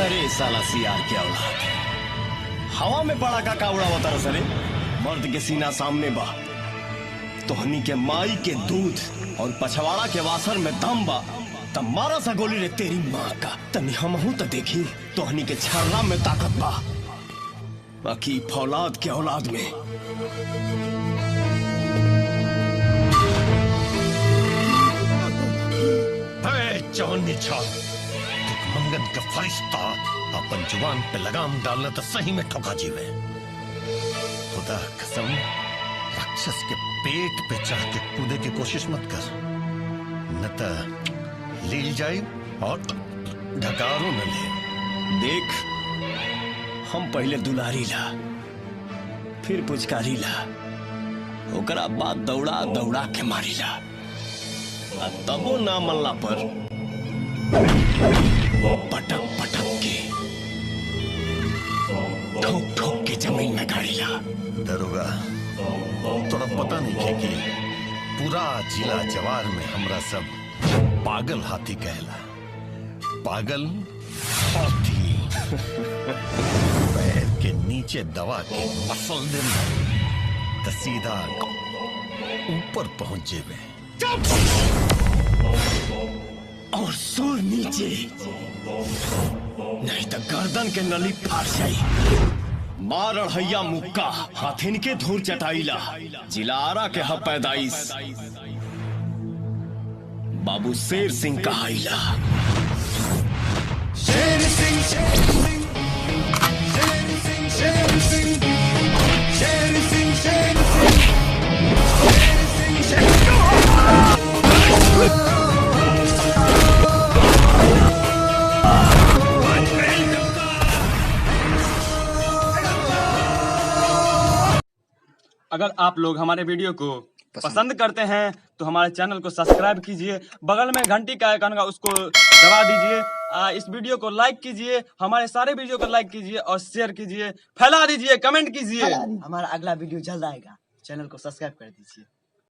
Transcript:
अरे साला सियार के औलाद, हवा में पड़ा का कावड़ा बता सरे। मर्द के सीना सामने बा, तोहनी के माई के दूध और पछवाड़ा के वासर में दम बा त मारा सा गोली रे तेरी माँ का। तनी हमहू त देखी तोहनी के छर्रा में ताकत बा, बाकी फौलाद के औलाद में। मंगन का फरिश्ता अपन जुबान पे लगाम डालना तो सही में ठोका जीवे। खुदा कसम, राक्षस के पेट पे चढ़ के कूदे की कोशिश मत कर, न त लील जाए और ढकारो न ले। देख, हम पहले दुलारी ला, फिर पुचकारी ला, ओकरा बाद दौड़ा दौड़ा के मारी ला, आ तबो ना मल्ला पर पटक पटक के ठोक ठोक के जमीन में गाड़ी ला। दरोगा, तोरा पता नहीं है कि पूरा जिला जवार में हमरा सब पागल हाथी कहला। पागल हाथी पैर के नीचे दबा के मसल दे त सीधा ऊपर पहुंच जेबे। और सुर नीचे, नहीं तो गर्दन के नली फाड़ जाई। मार अढ़ैया मुक्का हाथिन के धूल चटाइला, जिलारा के ह पैदाइश बाबू शेर सिंह कहाइला। शेर सिंह, शेर सिंह, शेर सिंह, शेर सिंह, शेर सिंह, शेर सिंह, शेर सिंह, शेर। अगर आप लोग हमारे वीडियो को पसंद करते हैं तो हमारे चैनल को सब्सक्राइब कीजिए, बगल में घंटी का आइकन का उसको दबा दीजिए, इस वीडियो को लाइक कीजिए, हमारे सारे वीडियो को लाइक कीजिए और शेयर कीजिए, फैला दीजिए, कमेंट कीजिए। हमारा अगला वीडियो जल्द आएगा, चैनल को सब्सक्राइब कर दीजिए।